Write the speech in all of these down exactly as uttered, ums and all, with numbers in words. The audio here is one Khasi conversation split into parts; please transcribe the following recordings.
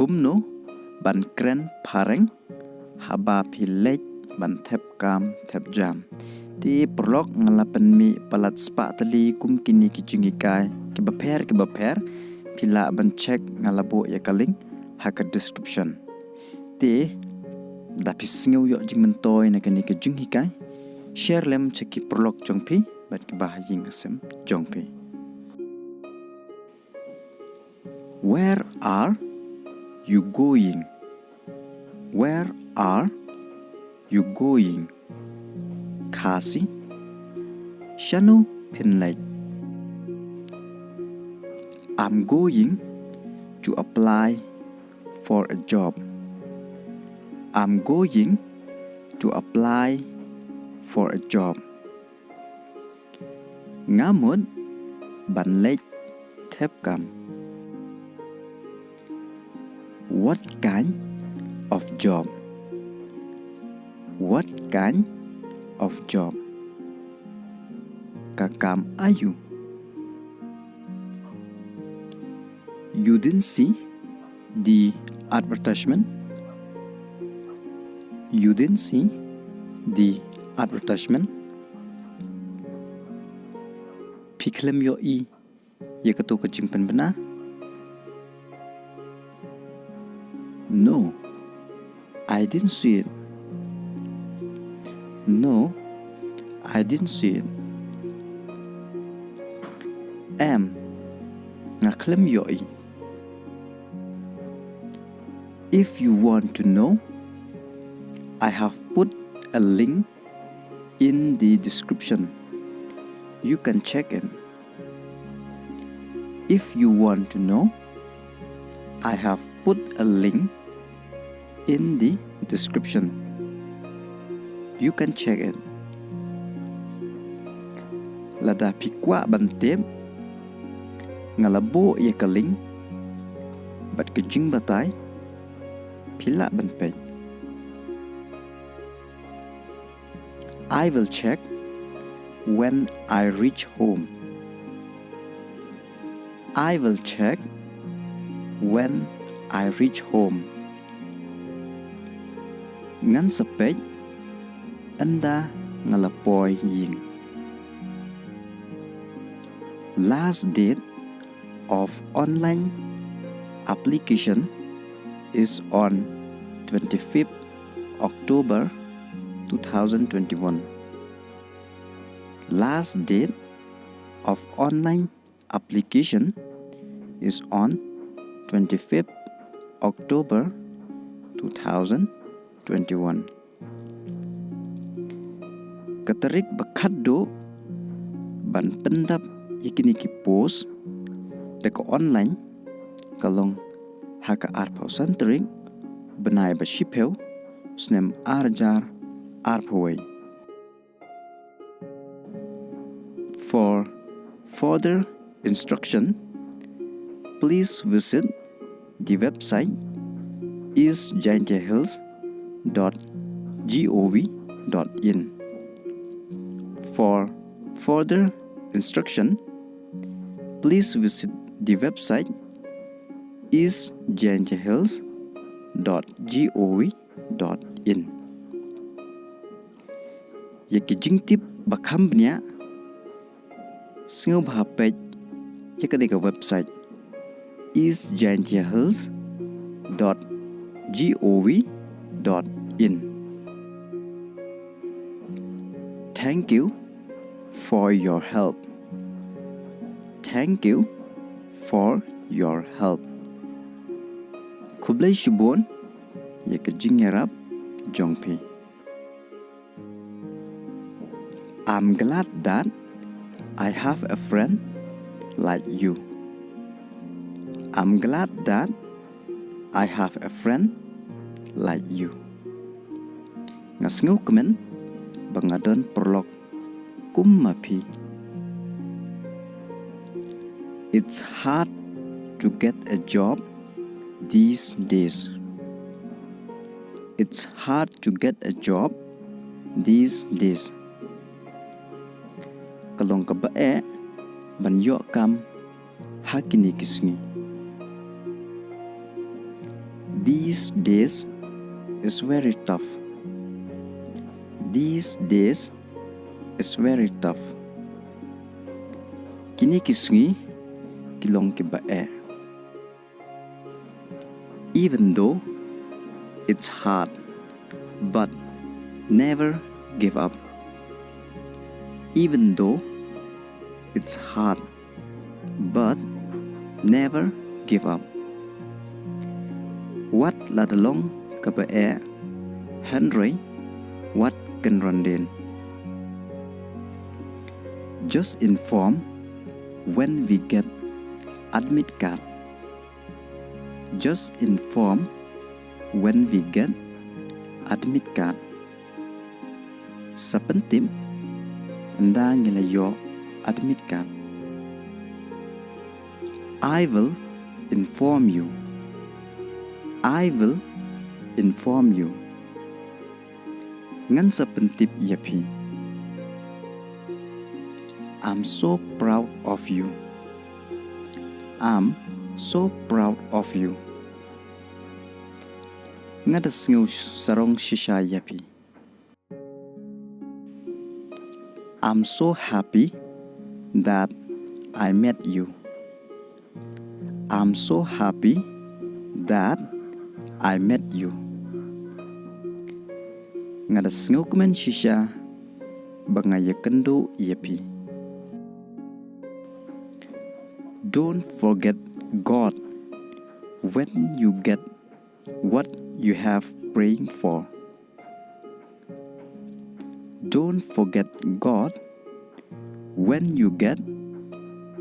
Kumno ban kren phareng haba phi leit ban thep kam thep jam. Te paralok, nga la pynmih palat spah tylli kum kine ki jinghikai kiba pher kiba pher. Phi lah ban check, nga la buh ïa ka link ha ka description. Te da phi sngew ïoh jingmyntoi na kane ka jinghikai, share lem sha ki paralok jong phi bad ki bahaïing hasem jong phi. Where are you going? Where are you going? Khasi, shano phin leit? I'm going to apply for a job. I'm going to apply for a job. Nga mut ban leit thep kam. What kind of job? What kind of job? Ka kam aïu? You didn't see the advertisement? You didn't see the advertisement? Phi khlem ïohi ïa kato ka jingpynbna? No, I didn't see it. No, I didn't see it. Em, nga khlem ïohi. If you want to know, I have put a link in the description. You can check it. If you want to know, I have put a link in the description. You can check it. Lada phi kwah ban tip, nga la buh ïa ka link bad ka jingbatai, phi lah ban peit. I will check when I reach home. I will check when I reach home. Ngan sa peit ynda nga la poi ïing. Last date of online application is on twenty-fifth October two thousand twenty-one. Last date of online application is on twenty-fifth October two thousand twenty-one. Ka tarik ba khatduh ban pyndap ïa kine ki post da ka online ka long ha ka arphew san tarik bnai ba shiphew snem ar hajar arphew wei. For further instruction, please visit the website east jaintia hills dot gov dot in. For further instruction, please visit the website east jaintia hills dot gov dot in. Ïa ki jingtip ba kham bniah, sngewbha peit ïa ka dei ka website east jaintia hills dot gov dot in. Thank you for your help. Thank you for your help. Khublei shibun ïa ka jingïarap jong phi. I'm glad that I have a friend like you. I'm glad that I have a friend like you. Nga sngewkmen ba nga don paralok kum ma phi. It's hard to get a job these days. It's hard to get a job these days. Ka long kaba eh ban ïoh kam ha kine ki sngi. These days is very tough. These days is very tough. Kine ki sngi ki long kiba eh. Even though it's hard, but never give up. Even though it's hard, but never give up. Wat la da long kaba eh, hynrei wat kynran dien. Just inform when we get admit card. Just inform when we get admit card. Sa pyntip ynda ngi la ïoh admit card. I will inform you. I will inform you. Ngan sa pyntip ïa phi. I'm so proud of you. I'm so proud of you. Nga da sngew sarong shisha ïa phi. I'm so happy that I met you. I'm so happy that I met you. Nga da sngewkmen shisha ba nga ïakynduh ïa phi. Don't forget God when you get what you have praying for. Don't forget God when you get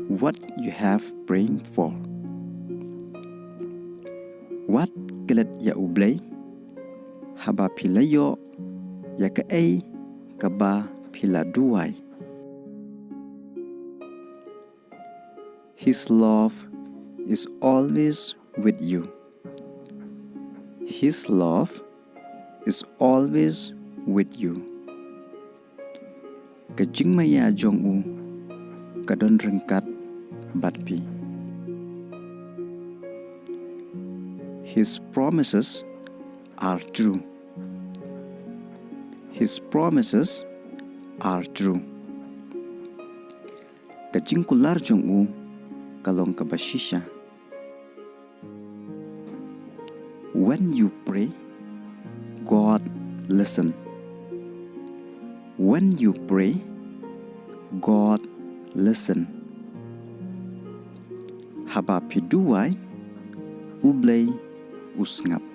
what you have praying for. Wat klet ïa U Blei haba phi la ïoh ïa kaei kaba phi la duwai. His love is always with you. His love is always with you. Ka jingmaïa jong u ka don ryngkat bad phi. His promises are true. His promises are true. Ka jingkular jong u ka long kaba shisha. When you pray, God listen. When you pray, God listen. Haba phi duwai, U Blei u sngap.